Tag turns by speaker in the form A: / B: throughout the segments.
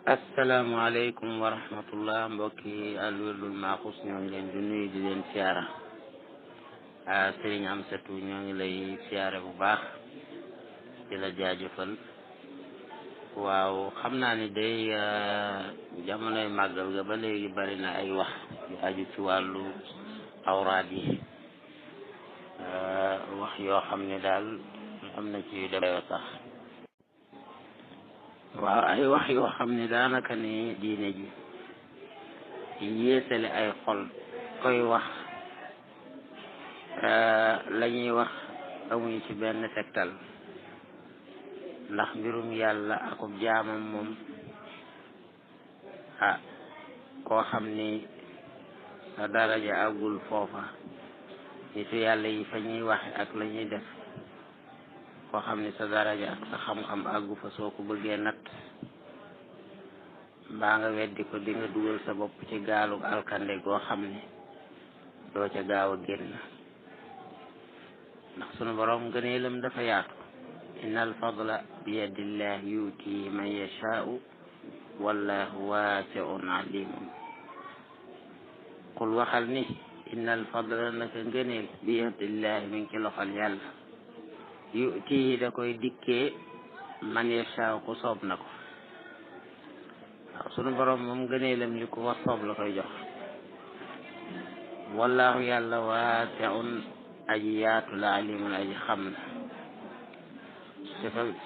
A: asalaamaaleykum wa rahmatullah mbokki Al Wirdul Maxuus ñoo ngi leen di nuyu di leen siyaara Sëriñ Amsatu ñoo ngi lay siyaare bu baax di la jaajëfal. waaw xam naa ni day jamonoy màggal ga ba léegi bari na ay wax yu aju ci wàllu awraad yi, wax yoo xam ne daal am na ci yu demee sax. waaw ay wax yoo xam ne daanaka ni diine ji yéesale ay xol koy wax, la ñuy wax amuñu ci benn tegtal, ndax mbirum yàlla akub jaamam moom koo xam ni sa daraja àggul foofa, nitu yàlla yi fa ñuy waxe ak la ñuy def, koo xam ni sa daraja ak sa xam-xam àggu fa, soo ko bëggee natt mbaa nga weddi ko di nga dugal sa bopp ci gaalu alkande goo xam ne doo ca gaaw a génn. ndax sunu borom gëneelam dafa yaatu. inna al fadla bi yadillahi yuti man yashaau wallahu waasiun alimun. qul waxal ni inna al fadla naka ngëneel bi yadillahi mi ngi ci loxol yàlla, yuti da koy dikkee man yashaau ku soob na ko. waaw sunu borom moom gëneelam li ko wax soob la koy jox. wallahu yàlla waasiun aji yaatu la alimun aji xam na.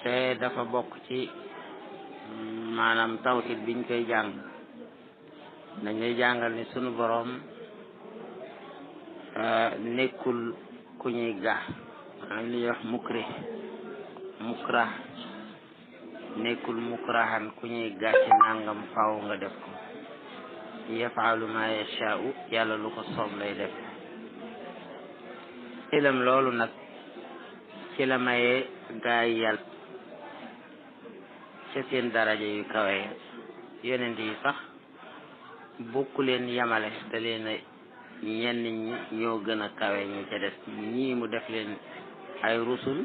A: te dafa bokk ci maanaam tawhid biñ koy jàng, dañ lay jàngal ni sunu borom nekkul ku ñuy gax, maanaam li ñuy wax mukrah nekkul mukrahan ku ñuy gàcc nangam faaw nga def ko. yafaalu ma yashaau, yàlla lu ko soob lay def. ilam loolu nag ci la mayee gaay yàlla ca seen daraja yu kawe. yonent yi sax bokku leen yamale, da leen a ñenn ñi ñoo gën a kawe ñu ca des. ñii mu def leen ay rusul,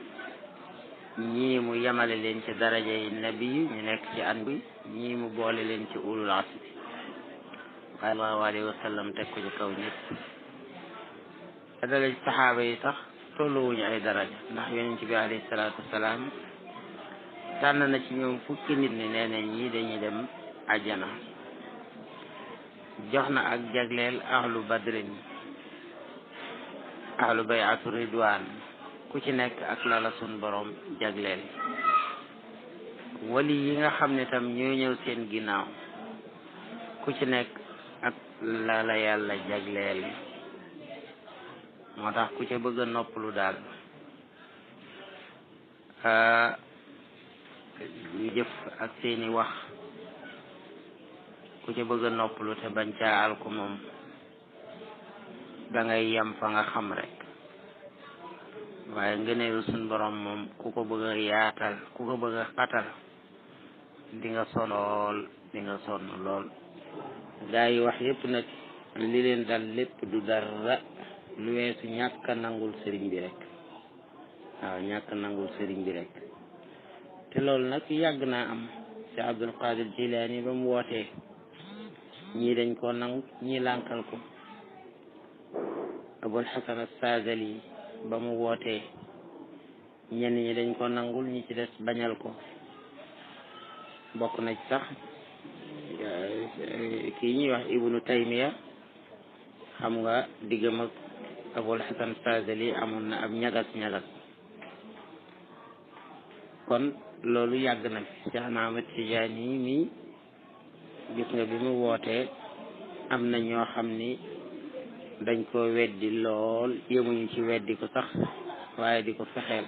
A: ñii mu yamale leen ci daraja yi nabi yi ñu nekk ci an bi, ñii mu boole leen ci ulul asmi sallallahu alayhi wa sallam teg ko ci kaw ñëpp. te dala ci saxaaba yi sax tolluwuñu ay daraja, ndax yonent bi alayhi salaatu wasalaam tànn na ci ñoom fukki nit ni nee na ñii dañuy dem àjjana. jox na ak jagleel ahlu badrin, ahlu bayatu ridwan, ku ci nekk ak lala sun borom jagleel. wali yi nga xam ne tam ñoo ñëw seen ginnaaw, ku ci nekk ak lala yàlla jagleel. moo tax ku ca bëgg a noppalu daal jëf ak seeni wax, ku ca bëgg a noppalu te bañ caa alku moom dangay yem fa nga xam rek. waaye ngëneelu suñ borom moom ku ko bëgg a yaatal, ku ko bëgg a xatal, di nga sonn lool. gaa yi wax yépp nag li leen dal lépp du dara lu weesu ñàkk a nangul sëriñ bi rek. waaw ñàkk a nangul sëriñ bi rek. te loolu nag yàgg naa am. ci Abdul Qadir Jilaani ba mu wootee, ñii dañ koo nangu, ñii lànkal ko. Abul Hasan as-Saazali ba mu wootee, ñenn ñi dañ ko nangul, ñi ci des bañal ko. bokk na ci sax kii ñuy wax Ibnu Taymiya, xam nga diggam ak Abul Hasan Saazali amoon na ab ñagas kon loolu yàgg na fi. Cheikh Ahmad Tijaani mi gis nga bi mu wootee am na ñoo xam ni dañ ko weddi lool, yemuñu ci weddi ko sax waaye di ko fexeel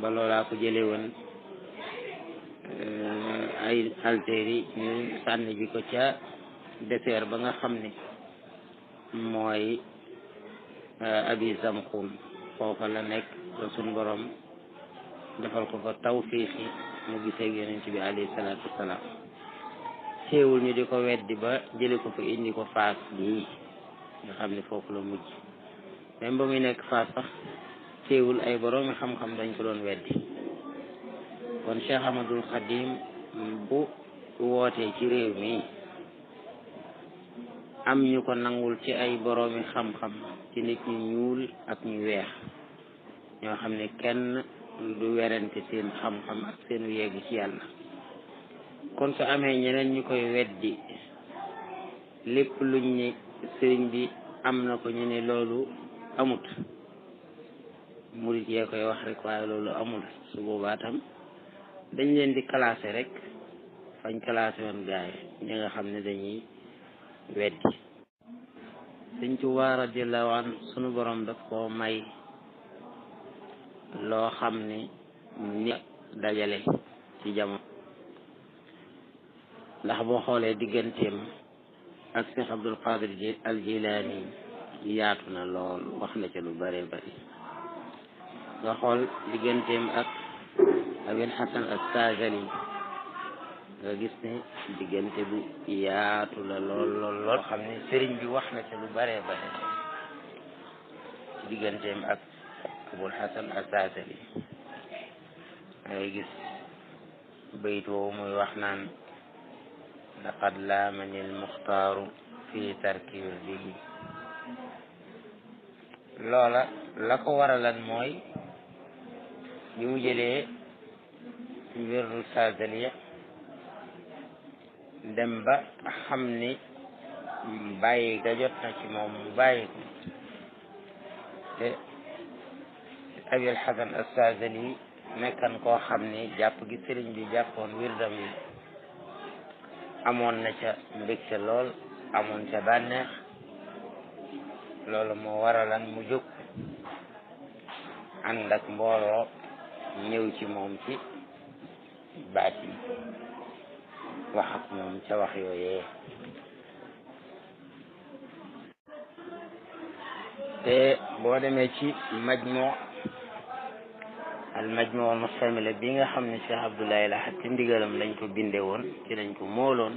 A: ba loolaa ko jële woon ay Algérie ñu sànni bi ko ca désert ba nga xam ni mooy Abi Zamxum. foofa la nekk ba suñ borom defal ko fa tawfiixi mu gisee yonent bi alayhi salaatu wasalaam. teewul ñu di ko weddi ba jële ko fa indi ko Faas bii nga xam ne foofu la mujj. même ba muy nekk Faas sax teewul ay boroomi xam-xam dañ ko doon weddi. kon Cheikh Ahmadul Xadim bu wootee ci réew mi am ñu ko nangul ci ay boroomi xam-xam ci nit ñu ñuul ak ñu weex ñoo xam ne kenn du werante seen xam-xam ak seenu yegg ci yàlla. kon su amee ñeneen ñu koy weddi lépp luñ ne sëriñ bi am na ko ñu ne loolu amut, murit yee koy wax rek waaye loolu amul, su boobaa tam dañ leen di classé rek fañ classé woon gaay ñi nga xam ne dañuy weddi. Sëñ Tuubaa radiyallaahu anhu sunu borom daf koo may loo xam ne ni dajale ci jamono, ndax boo xoolee digganteem ak Cheikh Abdul Qadir al Jilaani yaatu na lool, wax na ca lu bare bari. nga xool digganteem ak Abil Hasan as-Saazali nga gis ne diggante bu yaatu la lool xam ne sëriñ bi wax na ca lu bare bare digganteem ak Abul Hasan as-Saazali. ngay gis bayt woowu muy wax naan laqad laamani al-muxtaaru fi tarki wirdihi. loola la ko waralan mooy bi mu jëlee wirdu Saazaliya dem ba xam ni bàyyi ga jot na ci moom mu bàyyi ko, te Abil Hasan as-Saazali nekkan koo xam ni jàpp gi sëriñ bi jàppoon wirdam yi amoon na ca mbégte lool, amoon ca bànneex. loolu moo waralan mu jóg ànd ak mbooloo ñëw ci moom ci baat yi wax ak moom ca wax yooyee. te boo demee ci al-majmu al-mustamila bi nga xam ne Cheikh Abdoulaye Lahad ci ndigalam lañ ko binde woon, ci lañ ko mooloon,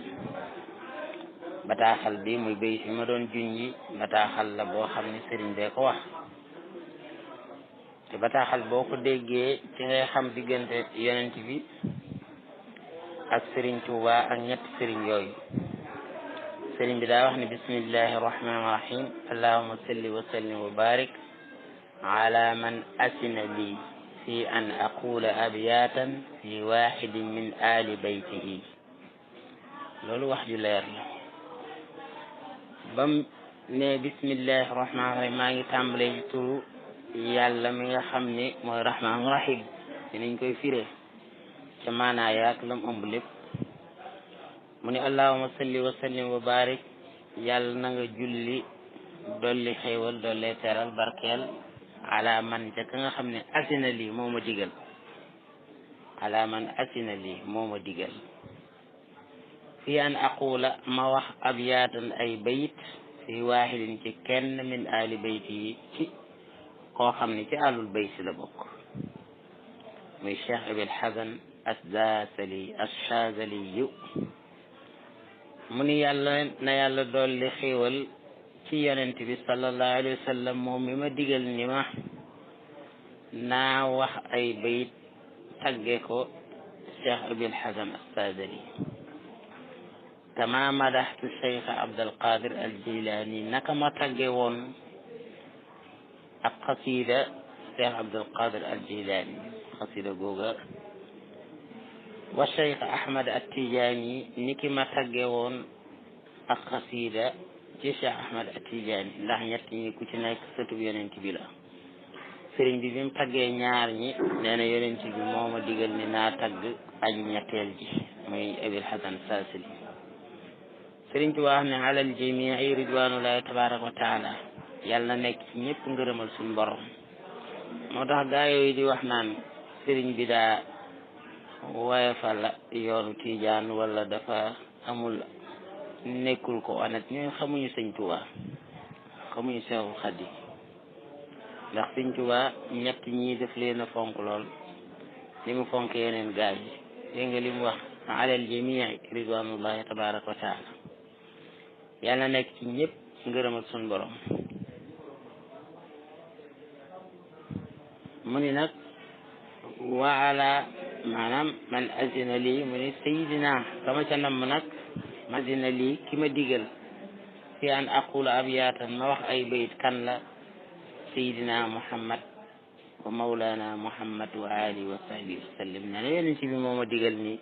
A: bataaxal bi muy béy fi ma doon junji bataaxal la boo xam ne sëriñ bee ko wax. te bataaxal boo ko déggee ci ngay xam diggante yonent bi ak sëriñ Tuuba ak ñetti sëriñ yooyu. sëriñ bi daa wax ne bismillahi rahmani rahim allahumma salli wa sallim wa barik ala man asina li fi an aqula abyatan fi waxidin min ali baytihi. loolu wax ju leer la. bam ne bismillahi rahmani rahim maa ngi tàmbalee ci turu yàlla mi nga xam ne mooy rahmaan rahim dinañ koy firee ca maanaa yaak lam ëmb lépp. mu ne allahumma salli wa sallim wa barik yàlla na nga julli dolli xéewal dolli teral barkeel ala man ca ka nga xam ne asina lii moo ma digal, ala man asina lii moo ma digal fi an aqula ma wax abyaatan ay bayit fi waaxidin ci kenn min ali bayti yi ci koo xam ne ci àllul bayti la bokk, muy Cheikh Abil Hasan as-Saazali yu. mu ni yàlla na yàlla dolli xéewal ci yonent bi sallallahu alayhi wa sallam moom mi ma digal ni ma naa wax ay bayit tagge ko Cheikh Abil Hasan as-Saazali. kama madaxtu Cheikh Abdul Qadir al Jilaani naka ma tagge woon ak xasida Cheikh Abdul Qadir al Jilaani, xasida googa wa Cheikh Ahmad at-Tijaani niki ma tagge woon ak xasida ci Cheikh Ahmad at-Tijaani, ndax ñett ñi ku ci nekk sëtub yonent bi la. sëriñ bi bi mu taggee ñaar ñi nee na yonent bi moo ma digal ni naa tagg aji ñetteel ji muy Abil Hasan Saasili. sëriñ bi wax ne alal jamii ridwanullahi tabaraka wa taala, yàlla na nekk ci ñëpp ngërëmal suñu borom. moo tax gaa yooyu di wax naan sëriñ bi daa woyofal yoonu Tijaan wala dafa amul nekkul ko honnête, ñooy xamuñu sëñ Tuubaa, xamuñu Seexul Xadiim. ndax sëñ Tuubaa ñett ñii def leen a fonk lool li mu fonk yeneen gaa yi. dégg nga li mu wax alal jamii ridwanullahi tabaraka wa taala, yàlla nekk ci ñëpp ngërëmal suñu borom. mu ni nag wa ala maanaam man azina lii mu ni sayidina kama ca namm nag man azina lii ki ma digal fi an aqula abyaatan ma wax ay bayit kan la sayidina muhammad wa mawlana muhammad wa alihi wa sahbihi wa sallam nee na yonent bi moo ma digal ni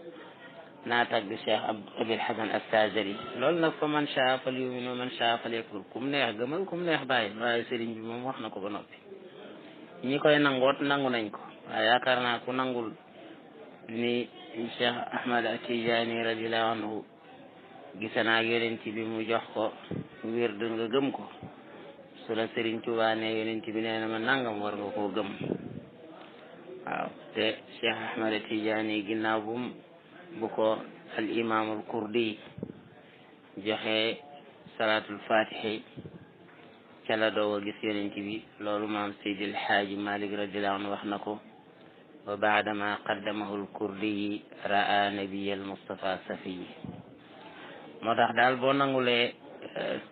A: naa tagg Cheikh Abil Hasan As-Saazili loolu nag fa man shaa fal yu'min wa man shaa fal yakfur kum neex gëmal kum neex bàyyi waaye sëriñ bi moom wax na ko ba noppi ñi koy nangoot nangu nañ ko waaye yaakaar naa ku nangul ni Cheikh Ahmad At-Tijaani radiyallahu anhu gise naa yonent bi mu jox ko wér du nga gëm ko su la Sëriñ Tuubaa ne yonent bi nee na ma nangam war nga koo gëm waaw te Cheikh Ahmad At-Tijaani ginnaaw bu ko al imaamul kurdi joxe salaatul fatihi ca la doo a gis yonent bi loolu maam Seydil Xaaji Malik radiyallahu anhu wax na ko wa baadama qaddamahu al kurdi raa nabiyal Mustafa safiyi moo tax daal boo nangulee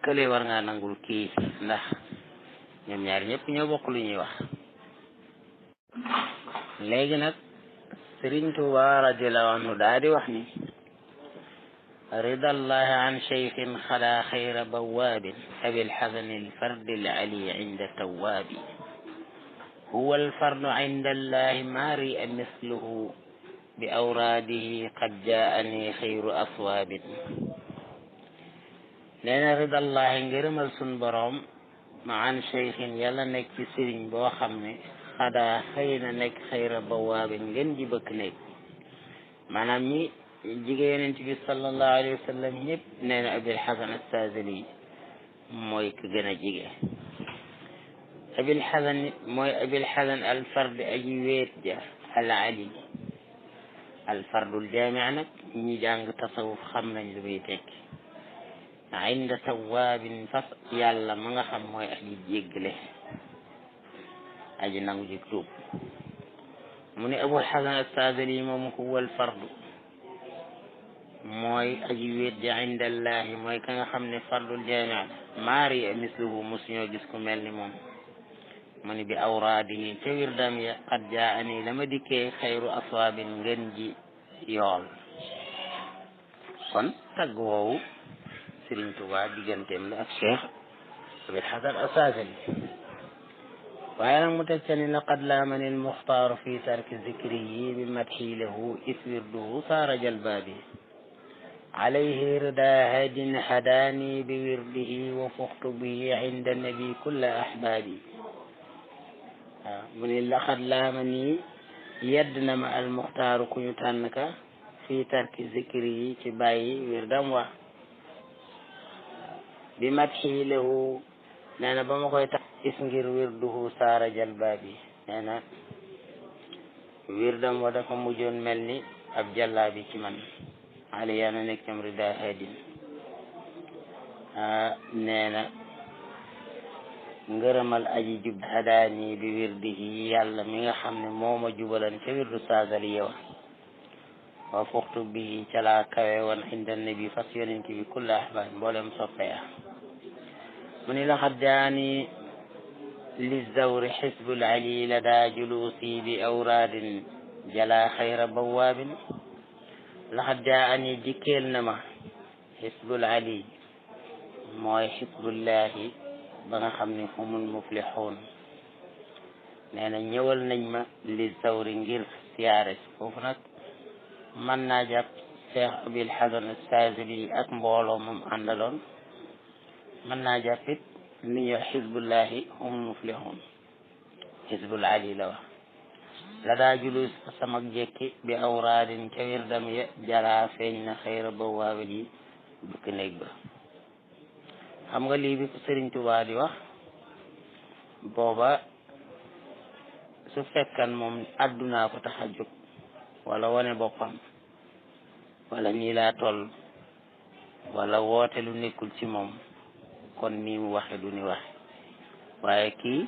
A: kële war ngaa nangul kii ndax ñoom ñaar ñëpp ñoo bokk lu ñuy wax léegi nag Sëriñ Tuubaa radiyallahu anhu daa di wax ni ridallahi an cheikhin xalaa xayra bawaabin abil xasani alfardi alali inda tawaabi huwa alfardu inda allahi maari a misluhu bi awraadihi qad jaani xayru aswaabin nee na ridallahi ngërëmal sun boroom ma an cheikhin yàlla nekk ci sëriñ boo xam ne xadaa xëy na nekk xayra bawaabin ngeen ji bëkk nekk maanaam ñi jigéen yonent bi sallallahu alayhi wa sallam ñëpp nee na Abil Hasan As-Saazili mooy ki gën a jige Abil Hasan mooy Abil Hasan alfardi aji wéet ja al ali alfardul jaami nag ñi jàng tasawuf xam nañ lu muy tekki inda tawaabin fas yàlla ma nga xam mooy aji jéggale aji nangu jig tuub mu ne Abul Hasan As-Saazili moom huwa alfardu mooy aji wéet ja inda allahi mooy ka nga xam ne fardul jaami maari misluhu mosuñoo gis ku mel ni moom mu ni bi awraadihi ca wirdam ya qad jaani la ma dikkee xayru aswaabin ngeen ji yool kon tagg woowu Sëriñ Tuubaa digganteem la ak Cheikh Abil Hasan As-Saazili waaye nag mu teg ca ni laqad laamani almuxtaaru fi tarki zikrihi bi madxi lahu iswirduhu saara jalbaabi alayhi rida hadin hadaani bi wirdihi wa fuxtu bihi inda nabi kulla ahbaabi waaw mu ne laqad laamani yedd na ma almuxtaaru ku ñu tànn ka fi tarki zikrihi ci bàyyi wirdam wa bi madxi lahu nee na ba ma koy tax is ngir wirduhu saara jalbaabi nee na wirdam wa dafa mujjoon mel ni ab jàllaabi ci man ali yaana nekk cam rida hadin nee na ngërëmal aji jub hadaani bi wirdihi yàlla mi nga xam ne moo ma jubalan ca wirdu Saazili yow wa fuxtu bi ca laa kawe woon inda nabi fas yonent bi kulla ahbaan mboolem soppeya mu ni laqad jaani lizawri xisbul ali lada julusi bi awraadin jala xayra bawaabin laqad jaani dikkeel na ma xisbul ali mooy xisbullahi ba nga xam ne humul muflixuun nee na ñëwal nañ ma lizawri ngir siyaare foofu nag mën naa jàpp Cheikh Abil Hasan As-Saazili ak mbooloo moom àndaloon mën naa jàppit li ñuy wax xisbullahi humul muflixuun xisbul ali la wax la daa julus samak jekki bi awraadin ca wirdam ya jalaa feeñ na xayra ba waawel yi bëkk néeg ba xam nga lii bi ko Sëriñ Tuubaa di wax booba su fekkan moom addunaa ko tax a jóg wala wane boppam wala nii laa toll wala woote lu nekkul ci moom kon nii mu waxe du ni waxe waaye kii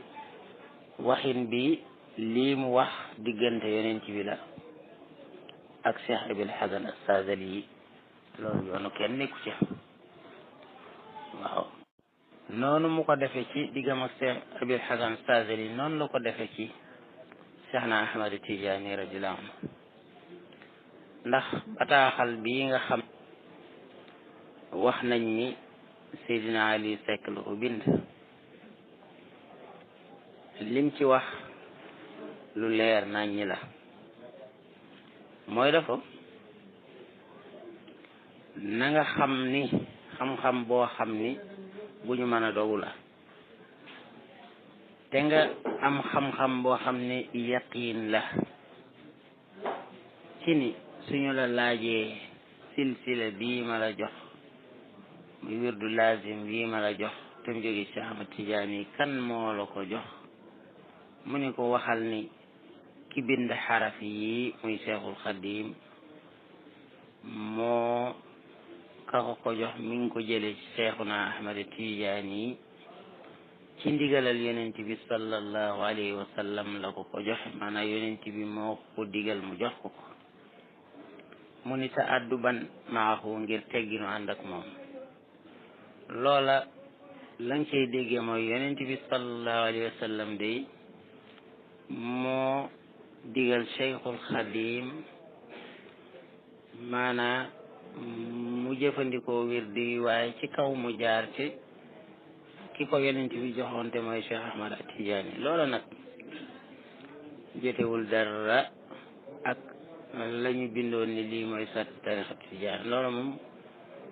A: waxin bi lii mu wax diggante yonent bi la ak Cheikh Abil Hasan As-Saazili yi loolu yoonu kenn nekku ci waaw noonu mu ko defe ci diggam ak Cheikh Abil Hasan As-Saazili noonu la ko defe ci Cheikh na Ahmad Tijaani radiyallahu anhu ndax bataaxal bii nga xam wax nañ ni Seydina Ali Seck la ko bind lim ci wax lu leer nañ ñi la mooy dafa na nga xam ni xam-xam boo xam ni bu ñu mën a dogu la te nga am xam-xam boo xam ne yaqiin la ci ni suñu la laajee silsila bii ma la jox muy wirdu lazim bii ma la jox te mu jóge ci Ahmad Tijaani kan moo la ko jox mu ni ko waxal ni ki bind xaraf yi muy Seexul Xadiim moo ka ko jox mi ngi ko jële ci Seexuna Ahmad Tijaani ci ndigalal yonent bi sallallahu alayhi wa sallam la ko joxe maanaam yonent bi moo ko digal mu jox ko mu ni ta adduban maaxu ngir tegginu ànd ak moom loola lañ cay déggee mooy yonent bi sallallahu alayhi wa sallam day moo digal Cheikhul Xadim maanaam mu jëfandikoo wirdi waaye ci kaw mu jaar ci ki ko yonent bi joxoon te mooy Cheikh Ahmad Tijaani loola nag jotewul dara ak la ñu bindoon ni lii mooy sa tarixa Tijaani loola moom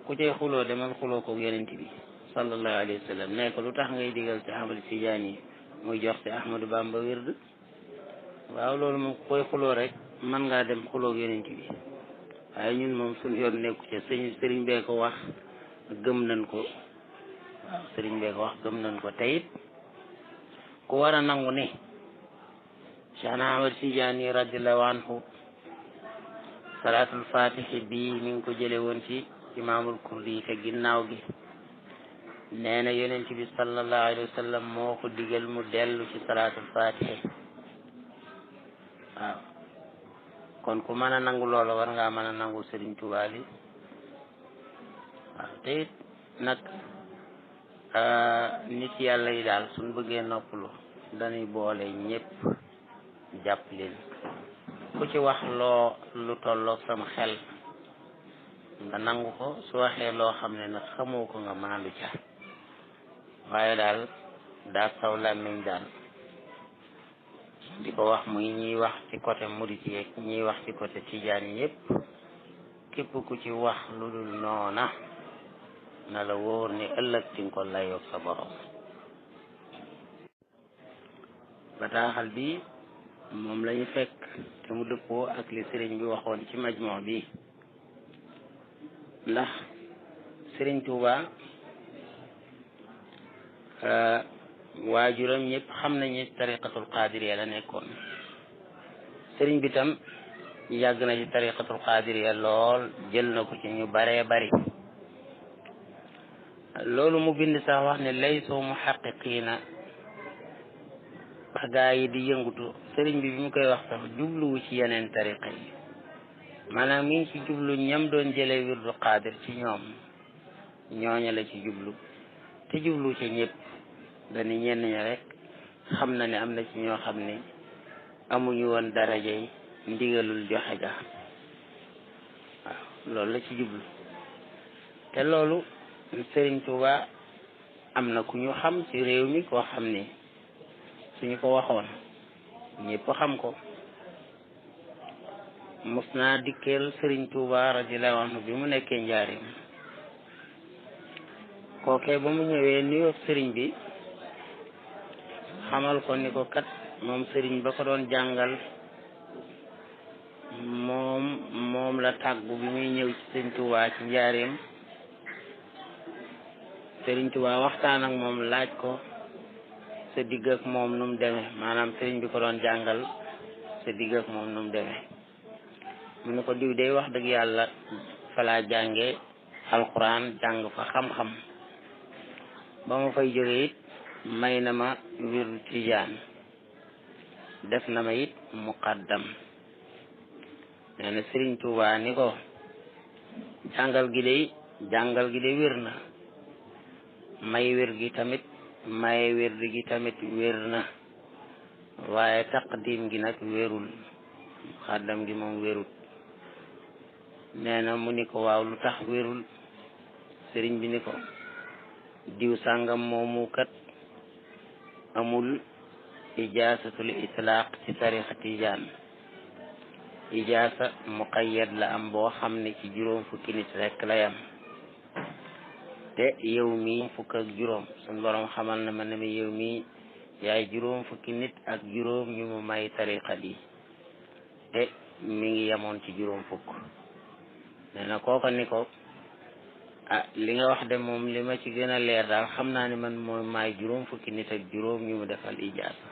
A: ku cay xuloo demal xuloo ko yonent bi sallallahu alayhi wa sallam ne ko lu tax ngay digal ci Ahmad Tijaani muy jox ci Ahmadu Bamba wird waaw loolu moom ku koy xuloo rek mën ngaa dem xuloo yonent bi waaye ñun moom suñu yoon nekku ca sëriñ bee ko wax gëm nañ ko waaw sëriñ bee ko wax gëm nañ ko teyit ku war a nangu ni Cheikh Ahmad Tijaani radiallahu anhu salaatul fatihi bii mi ngi ko jële woon ci imaamul kurdi te ginnaaw gi nee na yonent bi sallallahu alayhi wa sallam moo ko digal mu dellu ci salaatul fatihi waaw kon ku mën a nangu loola war ngaa mën a nangu Sëriñ Tuubaa li waaw te it nag nit yàlla yi daal suñ bëggee noppalu dañuy boole ñëpp jàpp leen ku ci wax loo lu tolloog sama xel nga nangu ko su waxee loo xam ne nag xamoo ko nga maandu ca waaye daal daa saw làmmiñ daal di ko wax muy ñiy wax ci côté murit yeeg ñiy wax ci côté tijaan yépp képp ku ci wax lu dul noona na la wóor ni ëllëg ci nga ko layoog sa borom bataaxal bi moom lañu fekk te mu dëppoo ak li sëriñ bi waxoon ci majmoo bi ndax sëriñ Tuuba waajuram ñëpp xam nañu tariqatul qadiriya la nekkoon sëriñ bi tam yàgg na ci tariqatul qadiriya lool jël na ko ci ñu baree bari loolu mu bind sax wax ne laysu muhaqiqiina wax gaa yi di yëngutu sëriñ bi mu koy wax sax jubluwu ci yeneen tariqa yi maanaam mi ngi ci jublu ñam doon jëlee wirdu qadir ci ñoom ñooña la ci jublu te jublu ci ñëpp dañu ñenn ñi rek xam na ne am na ci ñoo xam ne amuñu woon darajey ndigalul joxe ga waaw loolu la ci jublu te loolu Sëriñ Tuuba am na ku ñu xam ci réew mi koo xam ne suñu ko waxoon ñëpp xam ko mos naa dikkeel Sëriñ Tuuba radiyallahu anhu bi mu nekkee njaarim kookee ba mu ñëwee nuyoo sëriñ bi xamal ko ni ko kat moom sëriñ ba ko doon jàngal moom la tàggu bi muy ñëw ci Sëriñ Tuuba ci njaarim Sëriñ Tuuba waxtaan ak moom laaj ko sa digg ak moom nu mu demee maanaam sëriñ bi ko doon jàngal sa digg ak moom nu mu demee mu ne ko diw day wax dëgg yàlla fa laa jànge alquran jàng fa xam-xam ba ma fay jóge it may na ma wirdu tijaan def na ma it muqaddam nee na Sëriñ Tuuba ni ko jàngal gi de wér na maye wér gi tamit wér na waaye taqdim gi nag wérul muqaddam gi moom wérut nee na mu ni ko waaw lu tax wérul sëriñ bi ni ko diw sàngam moomu kat amul ijaasatul itlaq ci tarixa tijaan, ijaasa muqayyad la am boo xam ne ci juróom fukki nit rek la yam. te yow mii fukk ak juróom sun borom xamal na ma ne ma yow mii yaay juróom fukki nit ak juróom ñu mu may tariqa bi, te mi ngi yemoon ci juróom fukk. nee na kooka ni ko li nga wax de moom li ma ci gën a leer daal xam naa ne man mooy maay juróom fukki nit ak juróom ñu mu defal ijaasa.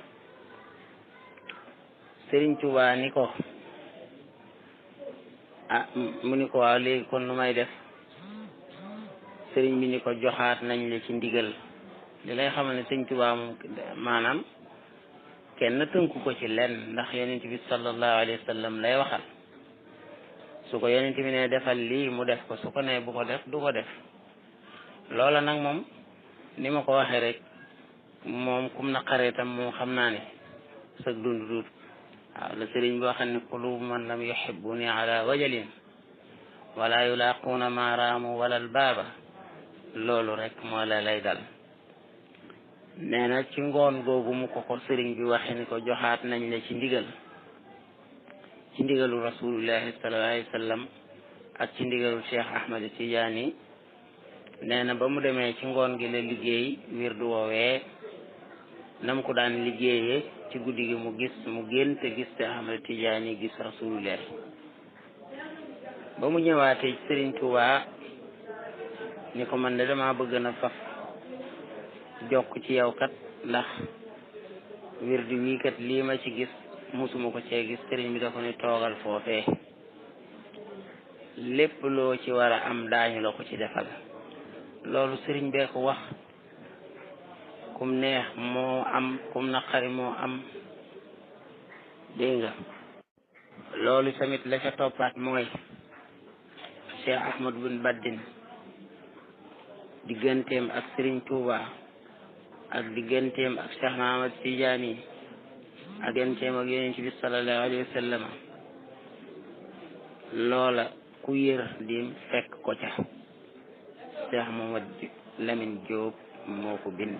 A: Sëriñ Tuubaa ni ko mu ni ko waaw léegi kon nu may def? sëriñ bi ni ko joxaat nañ la ci ndigal. li lay xamal ne Sëriñ Tuubaa moom maanaam kenn tënku ko ci lenn, ndax yonent bi sallallahu alayhi wa sallam lay waxal. su ko yonent bi ne defal lii mu def ko, su ko ne bu ko def du ko def. loola nag moom ni ma ko waxee rek moom kum na xareetam moom xam naa ne sag dund dut waaw la sëriñ bi waxal ne qulubu man lam yuhibbuni ala wajalin wala yulaquuna ma raamu wala albaaba, loolu rek moo la lay dal. nee na ci ngoon googu mu ko sëriñ bi waxe ni ko joxaat nañ la ci ndigalu rasulullahi sallallahu alayhi wa sallam ak ci ndigalu Cheikh Ahmad Tidiane. nee na ba mu demee ci ngoon gi la liggéey wirdu woowee nam ko daan liggéeyee. ci guddi gi mu gént gis Cheikh Ahmad Tidiane gis rasulullahi. ba mu ñëwaatee ci Sëriñ Tuubaa ni ko man de dama bëgg na faf jokk ci yow kat, ndax wirdu wii kat lii ma ci gis musuma ko cee gis. sëriñ bi da ko ni toogal foofee, lépp loo ci war a am daañu la ko ci defal. loolu sëriñ bee ko wax. kum neex moo am, kum naqari moo am, dégg nga. loolu tamit la ca toppaat mooy Cheikh Ahmad bin Baddin digganteem ak Sëriñ Tuuba ak digganteem ak Cheikh Ahmad Tidiane ak digganteem ak Yonent bi sallallahu alayhi wa sallam, loola ku yër dim fekk ko ca. Cheikh Mohamad Lamine Diop moo ko bind.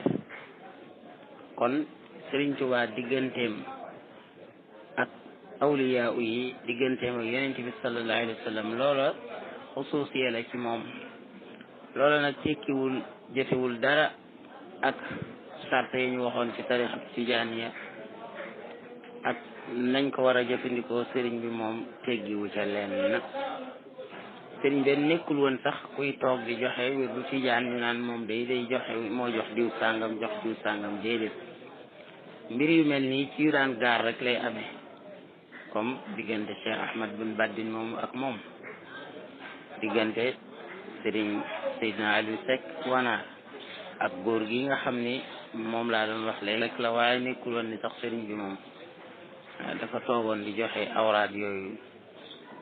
A: kon Sëriñ Tuuba digganteem ak awliyaa yi, digganteem ak Yonent bi sallallahu alayhi wa sallam, loola xusuusiya la ci moom. loola nag tekkiwul jëfewul dara ak sart yi ñu waxoon ci tarixa tijaaniya ak nañ ko war a jëfandikoo. sëriñ bi moom teggiwu ca leen. sëriñ bi nekkul woon sax kuy toog di joxe wirdu tijaan ñu naan moom day joxe moo jox diw sàngam jox diw sàngam, déedéet. mbir yu mel nii ci yu daan gaar rek lay amee, comme diggante Cheikh Ahmad bin Baddin moomu ak moom, diggante sëriñ Seydina Aliou Seck Wanaar ak góor gi nga xam ni moom laa doon wax léegi rek la, waaye nekkul woon ni sax sëriñ bi moom dafa toogoon di joxe awraad yooyu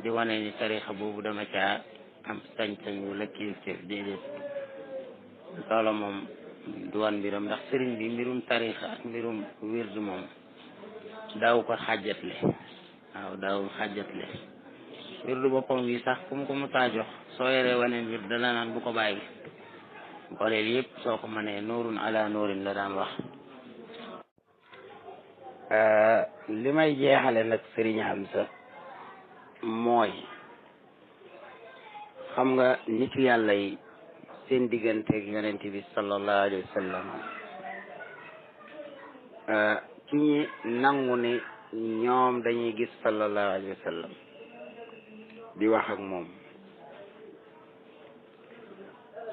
A: di wane ni tarixa boobu dama caa am sañ-sañ wala kilifteef, déedéet. loola moom du wan mbiram, ndax sëriñ bi mbirum tarixa ak mbirum wirdu moom daaw ko xàjjatle. waaw daawul xàjjatle. wirdu boppam wi sax ku mu ko musaa jox soo yoree waneen wird dana naan bu ko bàyyi. booleel yëpp soo ko mënee nuurun ala nuurin la daan wax. li may jeexale nag sëriñ Hamza mooy, xam nga nitu yàlla yi seen digganteeg yonent bi sallallahu alayhi wa sallam, ci ñi nangu ne ñoom dañuy gis sallallahu alayhi wa sallam di wax ak moom.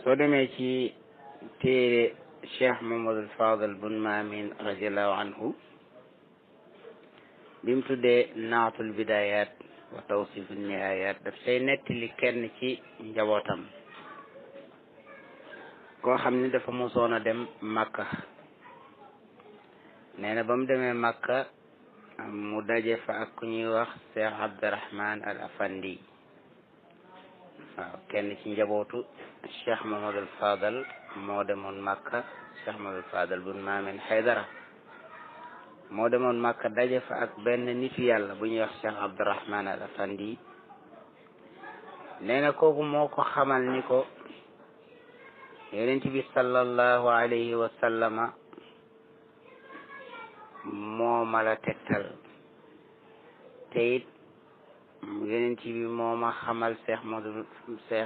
A: soo demee ci téere Cheikh Mamadou Fadal bun Maamin radiallahu anhu bi mu tuddee naatul bidayat wa tawsifu nihayat, daf say nettali kenn ci njabootam koo xam ni dafa mosoon a dem Makka. nee na ba mu demee Makka mu daje fa ak ku ñuy wax Cheikh Abdurahman al Afandi. waaw kenn ci njabootu Cheikh Mamadou Fadal moo demoon Makka. Cheikh Mamadou Fadal bun Maamin Haydara moo demoon Makka daje fa ak benn nitu yàlla bu ñuy wax Cheikh Abdurahman al Afandi. nee na kooku moo ko xamal ni ko yonent bi sallallahu alayhi wa sallama moo ma la tegtal te it yonent bi moo ma xamal Cheikh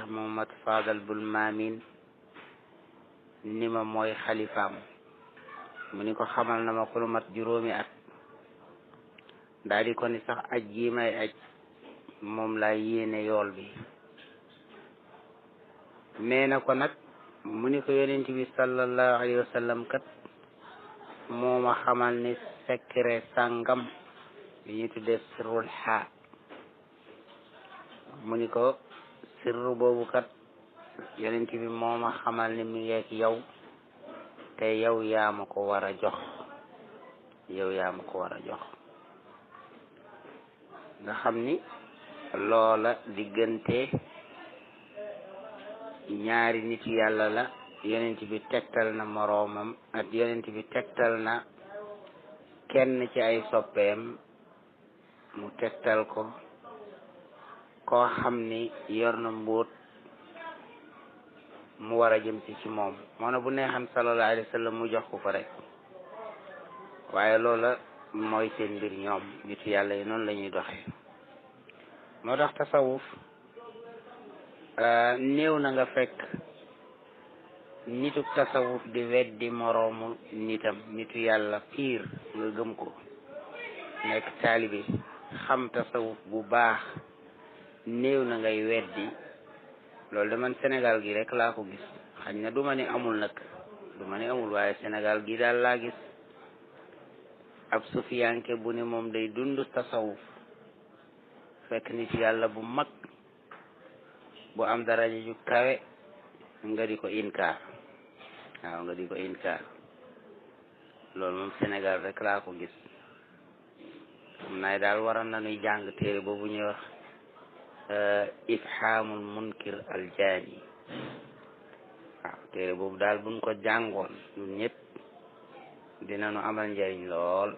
A: Mohamad Fadal bul Maamin ni ma mooy xalifaam mu ni ko xamal na ma ko lu mat juróomi at daal di ko ni sax aj gi may aj moom laa yéene yool bi nee na ko nag mu ni ko yonent bi sallallahu alayhi wa sallam kat moo ma xamal ni secret sàngam bi ñu tuddee sirrul xaa mu ni ko sirru boobu kat yonent bi moo ma xamal ni mi ngeek yow te yow yaa ma ko war a jox yow yaa ma ko war a jox nga xam ni loola diggante ñaari nit yàlla la yonent bi tegtal na moroomam ak yonent bi tegtal na kenn ci ay soppeem mu tegtal ko koo xam ni yor na mbóot mu war a jëm ci moom moo na bu neexam sallallahu alayhi wa sallam mu jox ko rek waaye loola mooy seen mbir ñoom nitu yàlla yi noonu la ñuy doxee moo tax tasawuf néew na nga fekk nitu tasawuf di weddi moroomu nitam nitu yàlla piir nga gëm ko nekk taalibe xam tasawuf bu baax néew na ngay weddi loolu de man Sénégal gi rek laa ko gis xañ na du ma ni amul nag du ma ni amul waaye Sénégal gi daal laa gis ab sufiyanke bu ne moom day dund tasawuf fekk nit yàlla bu mag bu am daraja ju kawe nga di ko inkaar waaw nga di ko inkaar loolu moom Sénégal rek laa ko gis xam naa daal waroon nañuy jàng téere boobu ñuy wax ifhamul munkir aljaani waaw téere boobu daal buñ ko jàngoon ñun ñëpp dinañu amal njariñ lool